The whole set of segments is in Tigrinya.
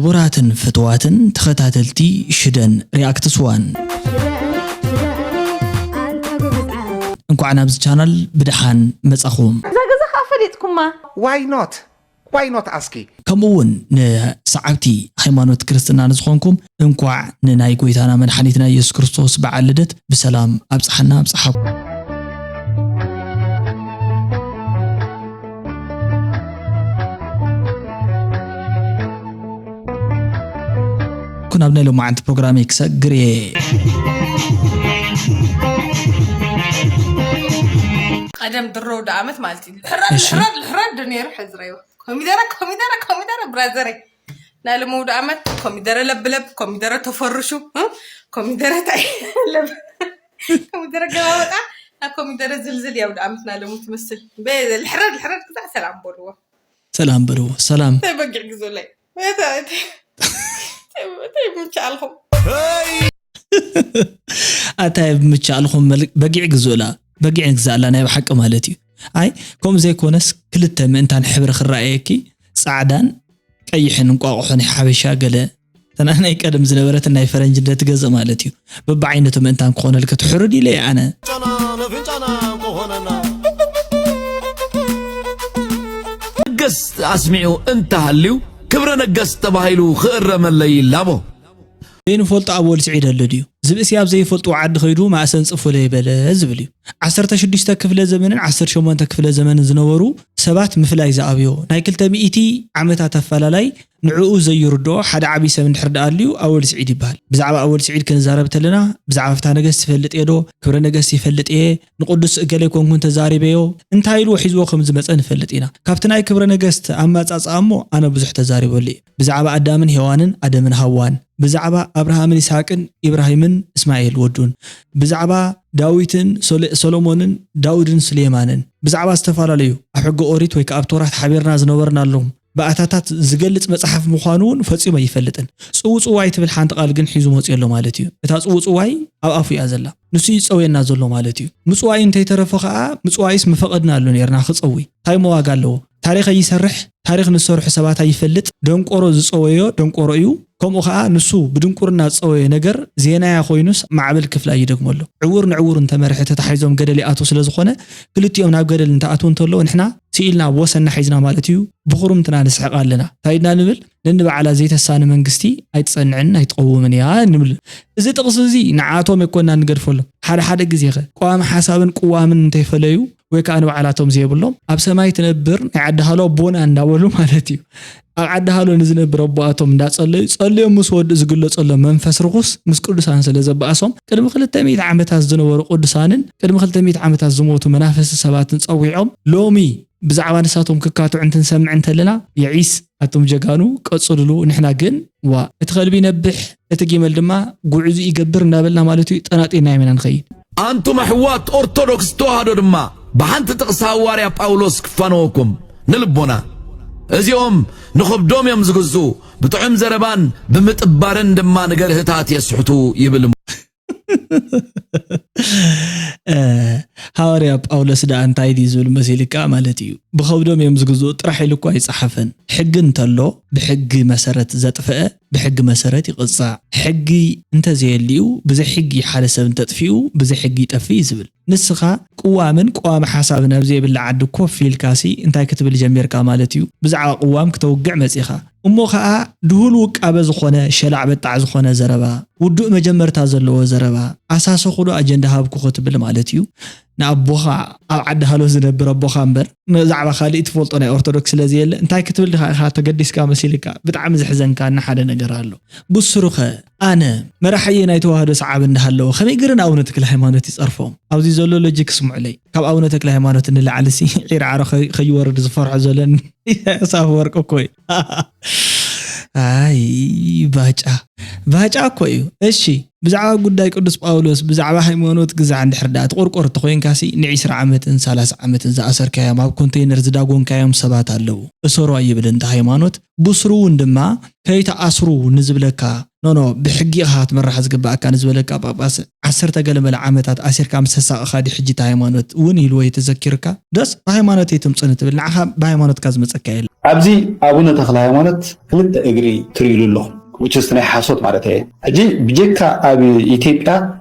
ክቡራትን ፍትዋትን ተኸታተልቲ ሽደን ሪኣክትስ ዋን፣ እንኳዕ ናብዚ ቻናል ብደሓን መጻኹም። እዛ ገዛ ኸኣ ፈሊጥኩማ። Why not? Why not, ኣስኪ? ከምኡ እውን ንሰዓብቲ ሃይማኖት ክርስትና ንዝኾንኩም እንኳዕ ንናይ ጎይታና መድሓኒትና ኢየሱስ ክርስቶስ በዓል ልደት ብሰላም ኣብጽሓና ኣብጽሓኩም። ኩን ኣብ ናይ ሎማዓንቲ ፕሮግራመይ ክሰግር እየ። ቀደም ድሮ ወደ ዓመት ማለት እዩ። ልሕረድ እሺ። ልሕረድ ልሕረድ ዶ ነይሩ ሕዝረይዎ ኮሚደረ ኮሚደረ ኮሚደረ ብራዘረይ ናይ ልመውዱ ዓመት ኮሚደረ ለብለብ ኮሚደረ ተፈርሹ እ? ኮሚደረ ታይ ለብ ኮሚደረ ገባወጣ ና ኮሚደረ ዝልዝል ያው ዓመት ና ለሙ ትመስል በ- ልሕረድ ልሕረድ ክዛ ሰላም በልዎ ሰላም በልዎ። ሰላም። እንታይ በጊዕ ግዞ ላይ እንታይ ምቻ ኣልኹም ኣታይ ምቻ ኣልኹም መል- በጊዕ ግዝኡላ። በጊዕ ንግዛእላ ናይ ብሓቂ ማለት እዩ። ኣይ ከምኡ ዘይኮነስ ክልተ ምእንታን ሕብሪ ክረኣየኪ ፃዕዳን ቀይሕን እንቋቑሖ ናይ ሓበሻ ገለ ተና ናይ ቀደም ዝነበረትን ናይ ፈረንጅ እንደትገዝእ ማለት እዩ። በብዓይነቱ ምእንታን ክኾነልኪ ትሕርድ ኢለ እየ ኣነ። ነገስት ኣስሚዑ እንተሃልዩ ክብረ ነገስት ተባሂሉ ክእረመለይ ይላቦ። ዘይንፈልጦ ኣወል ስዒድ ኣሎ ድዩ? ዝብእሲ ኣብ ዘይፈልጥዎ ዓዲ ከይዱ ማእሰን ጽፉለይ በለ ዝብል እዩ። ዓሰርተ ሽዱሽተ ክፍለ ዘመንን ዓሰርተ ሸሞንተ ክፍለ ዘመንን ዝነበሩ ሰባት ምፍላይ ዝኣብዮ ናይ ክልተ ሚእቲ ዓመታት ኣፈላላይ ንዕኡ ዘይርድኦ ሓደ ዓብዪ ሰብ እንድሕር ደኣ ኣልዩ ኣወል ስዒድ ይበሃል። ብዛዕባ ኣወል ስዒድ ክንዛረብ ተለና ብዛዕባ ፍትሃ ነገስት ይፈልጥ እየ ዶ ክብረ ነገስት ይፈልጥ እየ ንቅዱስ እገሌ ኮንኩን ተዛሪበዮ እንታይ ኢልዎ ሒዝዎ ከም ዝመጸ ንፈልጥ ኢና። ካብቲ ናይ ክብረ ነገስት ኣመጻጽኣ እሞ ኣነ ብዙሕ ተዛሪበሉ እየ። ብዛዕባ ኣዳምን ሄዋንን ኣደምን ሃዋን፣ ብዛዕባ ኣብርሃምን ይስሃቅን ኢብራሂምን እስማኤል ወዱን፣ ብዛዕባ ዳዊትን ሶለ- ሰሎሞንን ዳውድን ስሌማንን፣ ብዛዕባ ዝተፈላለዩ ኣብ ሕጊ ኦሪት ወይ ከኣ ኣብ ቶራት ሓቢርና ዝነበርናሎም ባእታታት ዝገልጽ መጽሓፍ ምዃኑ እውን ፈጺሙ ኣይፈልጥን። ጽውጽዋይ ትብል ሓንቲ ቃል ግን ሒዙ መጺኡ ኣሎ ማለት እዩ። እታ ጽውጽዋይ ኣብ ኣፉ እያ ዘላ። ንሱ እዩ ዝጸውየና ዘሎ ማለት እዩ። ምጽዋዩ እንተይተረፎ ከኣ ምጽዋይስ ምፈቐድናሉ ነይርና ክጸውይ። እንታይ እሞ ዋጋ ኣለዎ? ታሪኽ ኣይሰርሕ፣ ታሪኽ ንዝሰርሑ ሰባት ኣይፈልጥ። ደንቆሮ ዝጸወዮ ደንቆሮ እዩ። ከምኡ ከኣ ንሱ ብድንቁርና ዝጸወዮ ነገር ዜናያ ኮይኑስ ማዕበል ክፍላ ይደግሞ ኣሎ። ዕውር ንዕውር እንተመርሐ ተታሒዞም ገደል ይኣትዉ ስለ ዝኾነ ክልቲኦም ናብ ገደል እንተኣትዉ እንተለዉ ንሕና ስኢልና ወሰንና ሒዝና ማለት እዩ። ብኹርምትና ንስሕቕ ኣለና። እንታይ ኢልና ንብል? ነንባዕላ ዘይተሳኒ መንግስቲ ኣይትጸንዕን ኣይትቐውምን እያ ንብል። እዚ ጥቕሲ እዚ ንዓቶም ኣይኮንና ንገድፈሎም። ሓደ ሓደ ግዜ ኸ ቀዋሚ ሓሳብን ቅዋምን እንተይፈለዩ ወይ ከዓ ንባዕላቶም ዘይብሎም ኣብ ሰማይ ትነብር ናይ ዓዲ ሃሎ ኣቦና እንዳበሉ ማለት እዩ። ኣብ ዓዲ ሃሎ ንዝነብር ኣቦኣቶም እንዳጸለዩ ጸልዮም ምስ ወድኡ ዝግለጸሎም መንፈስ ርኹስ ምስ ቅዱሳን ስለ ዘባእሶም ቅድሚ ክልተ ሚእቲ ዓመታት ዝነበሩ ቅዱሳንን ቅድሚ ክልተ ሚእቲ ዓመታት ዝሞቱ መናፍስቲ ሰባትን ጸዊዖም ሎሚ ብዛዕባ ንሳቶም ክካትዑ እንትንሰምዕ እንተለና የዒስ ኣቱም ጀጋኑ ቀጽልሉ ንሕና ግን ዋ እቲ ከልቢ ይነብሕ እቲ ጊመል ድማ ጉዕዙ ይገብር እንዳበልና ማለት እዩ ጠናጢናዮም ኢና ንኸይድ። ኣንቱም ኣሕዋት ኦርቶዶክስ ተዋህዶ ድማ ብሓንቲ ጥቕሲ ሃዋርያ ጳውሎስ ክፋነወኩም ንልቦና። እዚኦም ንኸብዶም እዮም ዝግዝኡ፣ ብጥዑም ዘረባን ብምጥባርን ድማ ንገርህታት የስሕቱ ይብል። እ፣ ሃዋርያ ጳውሎስ ደኣ እንታይ ድዩ ዝብል መሲልካ ማለት እዩ። ብኸብዶም እዮም ዝግዝኡ ጥራሕ ኢሉ እኮ ኣይጸሓፈን። ሕጊ እንተሎ ብሕጊ መሰረት ዘጥፍአ ብሕጊ መሰረት ይቕጻዕ። ሕጊ እንተዘየልዩ ብዘይ ሕጊ ሓደ ሰብ እንተጥፊኡ ብዘይ ሕጊ ይጠፍእ እዩ ዝብል። ንስኻ ቅዋምን ቀዋሚ ሓሳብን ኣብ ዘይብላ ዓዲ ኮፍ ኢልካሲ እንታይ ክትብል ጀሚርካ ማለት እዩ? ብዛዕባ ቅዋም ክተውግዕ መጺኻ። እሞ ኸኣ ድሁል ውቃበ ዝኾነ ሸላዕ በጣዕ ዝኾነ ዘረባ፣ ውዱእ መጀመርታ ዘለዎ ዘረባ፣ ኣሳሰኹ ዶ ኣጀንዳ ሃብኩ ክትብል ማለት እዩ። ንኣቦኻ ኣብ ዓዲ ሃሎ ዝነብር ኣቦኻ እምበር ብዛዕባ ካልእ ትፈልጦ ናይ ኦርቶዶክስ ስለ ዘየለ እንታይ ክትብል ዲኻ ኢኻ ተገዲስካ መሲልካ። ብጣዕሚ ዘሕዘንካኒ ሓደ ነገር ኣሎ። ብስሩኸ ኣነ መራሕየ ናይ ተዋህዶ ሰዓብ እንዳሃለወ ከመይ ገይረ ንኣቡነ ተክለ ሃይማኖት ይጸርፎም? ኣብዚ ዘሎ ሎጂክ ስምዑለይ። ካብ ኣቡነ ተክለ ሃይማኖት ንላዕሊ ሲ ዒርዓሮ ከይ- ከይወርድ ዝፈርሖ ዘሎ ኢሳያስ ኣፈወርቂ እኮ እዩ። ኣይ ባጫ ባጫ እኮ እዩ። እሺ ብዛዕባ ጉዳይ ቅዱስ ጳውሎስ ብዛዕባ ሃይማኖት ግዛዕ እንድሕር ደኣ ትቆርቆር ተኮይንካሲ ንዒስራ ዓመትን ሰላሳ ዓመትን ዝኣሰርካዮም ኣብ ኮንተይነር ዝዳጎንካዮም ሰባት ኣለዉ። እሰሩ ኣይብልን እቲ ሃይማኖት ብስሩ እውን ድማ ከይትኣስሩ ንዝብለካ ኖኖ ብሕጊ ኢኻ ክትምራሕ ዝግባኣካ ንዝበለካ ጳጳስ ዓሰርተ ገለ መለ ዓመታት ኣሲርካ ምስ ተሳቐኻ ድዩ ሕጂ እቲ ሃይማኖት እውን ኢልዎ እዩ ተዘኪርካ? ደስ ብሃይማኖት እየ ትምፅኒ ትብል ንዓኻ ብሃይማኖትካ ዝመፀካ የለ። ኣብዚ ኣቡነ ተክለ ሃይማኖት ክልተ እግሪ ትርእይሉ ኣለኹም። ውችስት ናይ ሓሶት ማለት እየ። ሕጂ ብጀካ ኣብ ኢትዮጵያ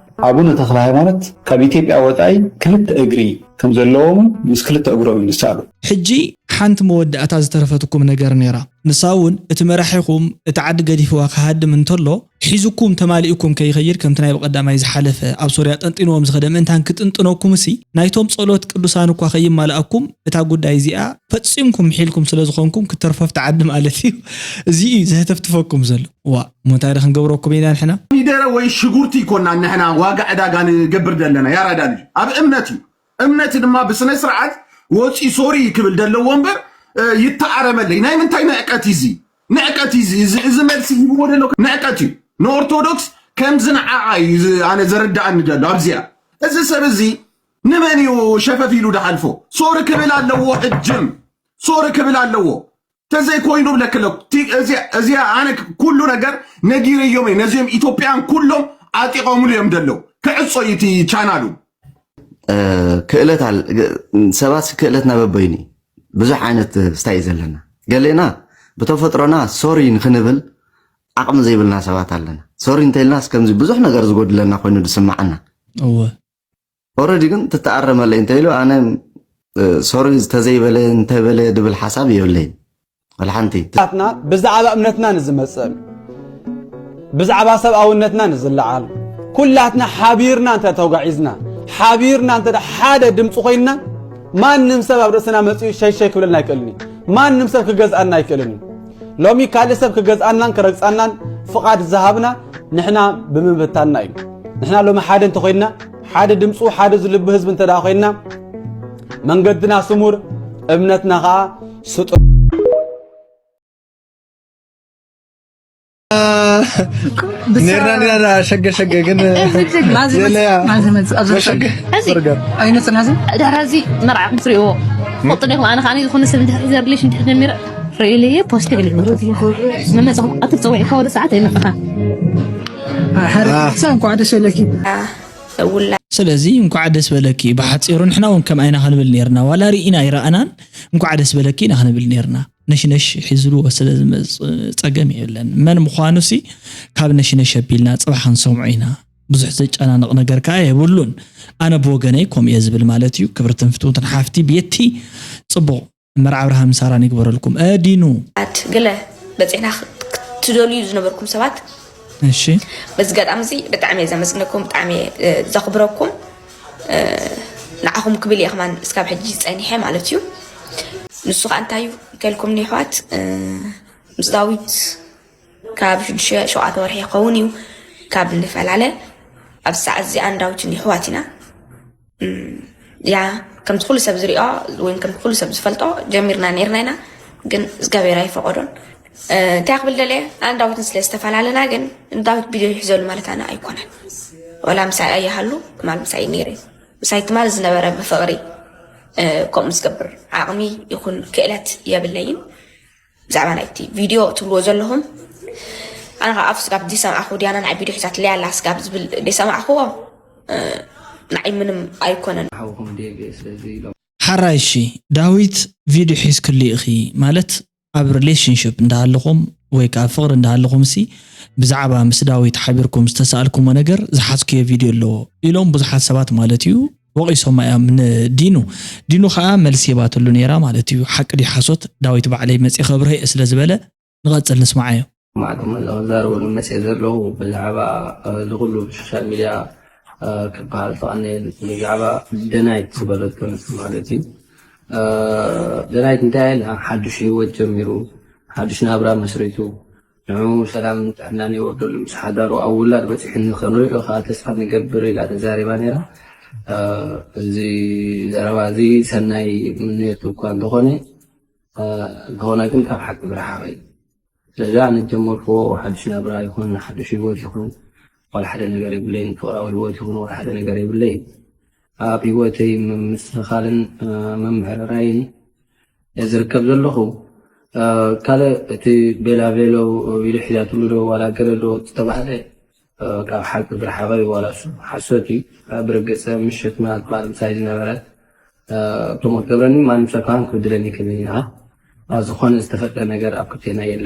ኣቡነ ተክለ ሃይማኖት ካብ ኢትዮጵያ ወፃኢ ክልተ እግሪ ከም ዘለዎም ምስ ክልተ እግሮም ይንሳሉ። ሕጂ ሓንቲ መወዳእታ ዝተረፈትኩም ነገር ነይራ። ንሳ እውን እቲ መራሒኹም እቲ ዓዲ ገዲፍዋ ክሃድም እንተሎ ሒዙኩም ተማሊኡኩም ከይኸይድ ከምቲ ናይ ብቐዳማይ ዝሓለፈ ኣብ ሶርያ ጠንጢንዎም ዝኸደ ምእንታን ክጥንጥነኩም እሲ ናይቶም ጸሎት ቅዱሳን እኳ ከይማልኣኩም እታ ጉዳይ እዚኣ ፈጺምኩም ምሒልኩም ስለ ዝኾንኩም ክትተርፎ ኣብቲ ዓዲ ማለት እዩ። እዚ እዩ ዘህተፍትፈኩም ዘሎ። ዋ እሞ እንታይ ዶ ክንገብረኩም ኢና ንሕና? ኮሚደረ ወይ ሽጉርቲ ይኮና ንሕና ዋጋ ዕዳጋ ንገብር ዘለና ያራዳ ልጅ ኣብ እምነት እዩ። እምነት ድማ ብስነ ስርዓት ወፂ ሶሪ ክብል ዘለዎ እምበር ይተኣረመለይ ናይ ምንታይ ንዕቀት እዚ ንዕቀት እዚ እዚ መልሲ ሂብዎ ደሎ ንዕቀት እዩ። ንኦርቶዶክስ ከምዚ ንዓዓ እዩ ኣነ ዘረዳኣኒ ደሎ ኣብዚኣ እዚ ሰብ እዚ ንመን እዩ ሸፈፍ ኢሉ ድሓልፎ? ሶሪ ክብል ኣለዎ ሕጅም ሶሪ ክብል ኣለዎ። ተዘይኮይኑ ብለክለኩ እዚኣ ኣነ ኩሉ ነገር ነጊረዮም እየ። ነዚኦም ኢትዮጵያን ኩሎም ኣጢቆምሉ እዮም ደለው ክዕጾ እዩ እቲ ቻናሉ። ክእለት ሰባት ክእለትና በበይኑ ብዙሕ ዓይነት ስታይ እዩ ዘለና። ገሌና ብተፈጥሮና ሶሪ ንክንብል ዓቕሚ ዘይብልና ሰባት ኣለና። ሶሪ እንተኢልና ከምዚ ብዙሕ ነገር ዝጎድለና ኮይኑ ዝስምዓና። እወ ኦረዲ ግን ትተኣረመለይ እንተኢሉ ኣነ ሶሪ ዝተዘይበለ እንተበለ ድብል ሓሳብ የብለይን። ወላ ሓንቲ። ኩላትና ብዛዕባ እምነትና ንዝመፅእ ብዛዕባ ሰብኣውነትና ንዝለዓል ኩላትና ሓቢርና እንተ ተጓዒዝና ሓቢርና እንተ ሓደ ድምፂ ኮይንና ማንም ሰብ ኣብ ርእስና መፂኡ ሸይሸይ ክብለልና ኣይክእልን እዩ። ማንም ሰብ ክገዝኣና ኣይክእልን እዩ። ሎሚ ካልእ ሰብ ክገዝኣናን ክረግፃናን ፍቓድ ዝሃብና ንሕና ብምብታንና እዩ። ንሕና ሎሚ ሓደ እንተኾይንና ሓደ ድምፁ ሓደ ዝልቢ ህዝቢ እንተ ኮይንና መንገድና ስሙር እምነትና ከዓ ስጡር። ኔርና ኔራ ሸገ ሸገ ግን ኣይነፅናዚ ድሕራዚ መርዓ ክትሪእዎ ትፈልጡ ዲኹም? ኣነ ከዓ ዝኾነ ሰብ እንድሕር ሒዘ ሪሌሽን እንድሕር ጀሚረ ርእዩ ኢለ እየ ፖስት ገለ መመፅኹም ኣትብ ፀውዒ ከወደ ሰዓት ኣይመፅኻ እንኳዕ ደስ በለኪ። ስለዚ እንኳዕ ደስ በለኪ። ብሓፂሩ ንሕና እውን ከምኣ ኢና ክንብል ኔርና። ዋላ ርኢና ኣይረኣናን እንኳዕ ደስ በለኪ ኢና ክንብል ኔርና። ነሽነሽ ሒዝልዎ ስለ ዝመፅእ ፀገም የለን። መን ምዃኑሲ ካብ ነሽነሽ ኣቢልና ፅባሕ ክንሰምዖ ኢና። ብዙሕ ዘጨናንቕ ነገር ከዓ የብሉን። ኣነ ብወገነይ ከምኡ እየ ዝብል ማለት እዩ። ክብርትን ፍትውትን ሓፍቲ ቤቲ ፅቡቕ መርዓ ኣብርሃምን ሳራን ይግበረልኩም። እ ዲኑ። ኣድ ገለ በፂሕና ክትደልዩ ዝነበርኩም ሰባት እሺ በዚ ኣጋጣሚ እዚ ብጣዕሚ እየ ዘመስግነኩም፣ ብጣዕሚ እየ ዘኽብረኩም። ንዓኹም ክብል እየ ከማን እስካብ ሕጂ ፀኒሐ ማለት እዩ። ንሱ ከዓ እንታይ እዩ ከልኩም ንሕዋት ምስ ዳዊት ካብ ሽዱሽተ ሸውዓተ ወርሒ ይኸውን እዩ ካብ ንፈላለ። ኣብዚ ሰዓት እዚኣ ንዳዊትን ይሕዋት ኢና። ያ ከምቲ ኩሉ ሰብ ዝሪኦ ወይ ከምቲ ኩሉ ሰብ ዝፈልጦ ጀሚርና ነይርና ኢና፣ ግን እግዚኣብሔር ኣይፈቐዶን። እንታይ ክብል ደልየ ኣነ ዳዊትን ስለ ዝተፈላለና ግን ንዳዊት ቢዶ ይሕዘሉ ማለት ኣነ ኣይኮነን። ወላ ምሳይ ኣይሃሉ ትማል ምሳይ ነይረ። ምሳይ ትማል ዝነበረ ብፍቕሪ ከምኡ ዝገብር ዓቕሚ ይኹን ክእለት የብለይን። ብዛዕባ ናይቲ ቪድዮ ትብልዎ ዘለኹም ኣነ ካብ ኣፉ ስጋብ ዝሰማዕኹ ዲያና ንዓይ ቪድዮ ሒዛትለይ ኣላ ስጋብ ዝብል ዝሰማዕኹዎ ንዓይ ምንም ኣይኮነን። ሓራይ እሺ ዳዊት ቪድዮ ሒዝክሉ ኢኺ ማለት ኣብ ሪሌሽንሽፕ እንዳሃለኹም ወይ ከዓ ፍቕሪ እንዳሃለኹም ሲ ብዛዕባ ምስ ዳዊት ሓቢርኩም ዝተሳኣልኩሞ ነገር ዝሓዝኩዮ ቪድዮ ኣለዎ ኢሎም ብዙሓት ሰባት ማለት እዩ። ወቒሶማ እዮም ንዲኑ። ዲኑ ኸዓ መልሲ ሂባትሉ ነይራ ማለት እዩ። ሓቂ ድዩ ሓሶት? ዳዊት ባዕለይ መፂእ ከብርህ እየ ስለ ዝበለ ንቐፅል ንስማዓዮ። ማዕዶም ኣለኹ ዛረበሉ መፅእ ዘለኹ ብዛዕባ እዚ ኩሉ ብሶሻል ሚድያ ክበሃል ተቐንየ ብዛዕባ ደናይት ዝበለቶ ማለት እዩ። ደናይት እንታይ ኢላ ሓዱሽ ህይወት ጀሚሩ ሓዱሽ ናብራ መስሪቱ ንዑ ሰላምን ጥዕናን የወርደሉ ምስ ሓዳሩ ኣብ ውላድ በፂሑ ንክንሪኦ ከዓ ተስፋ ንገብር ኢላ ተዛሪባ ነይራ። እዚ ዘረባ እዚ ሰናይ ምንዮት እኳ እንተኾነ እንተኾነ ግን ካብ ሓቂ ዝረሓቐ እዩ። ስለዚ ኣነ ጀመርክዎ ሓዱሽ ናብራ ይኹን ሓዱሽ ህይወት ይኹን ዋላ ሓደ ነገር የብለይን። ፍቕራዊ ህይወት ይኹን ዋላ ሓደ ነገር የብለይን። ኣብ ህይወተይ ምምስትኻልን ምምዕርራይን እየ ዝርከብ ዘለኹ። ካልእ እቲ ቤላ ቬሎ ኢሉ ሒዛትሉ ዶ ዋላ ገለ ዶ ዝተባህለ ካብ ሓቂ ዝረሓቐ እዩ። ዋላ እሱ ሓሶት እዩ። ብርግፅ ምሸት ማለት ማለት ምሳይ ዝነበረ ከምኡ ትገብረኒ ማንም ሰብ ከማን ክብድለኒ ይክእል እዩ። ዝኾነ ዝተፈጥረ ነገር ኣብ ክልቴና የለን።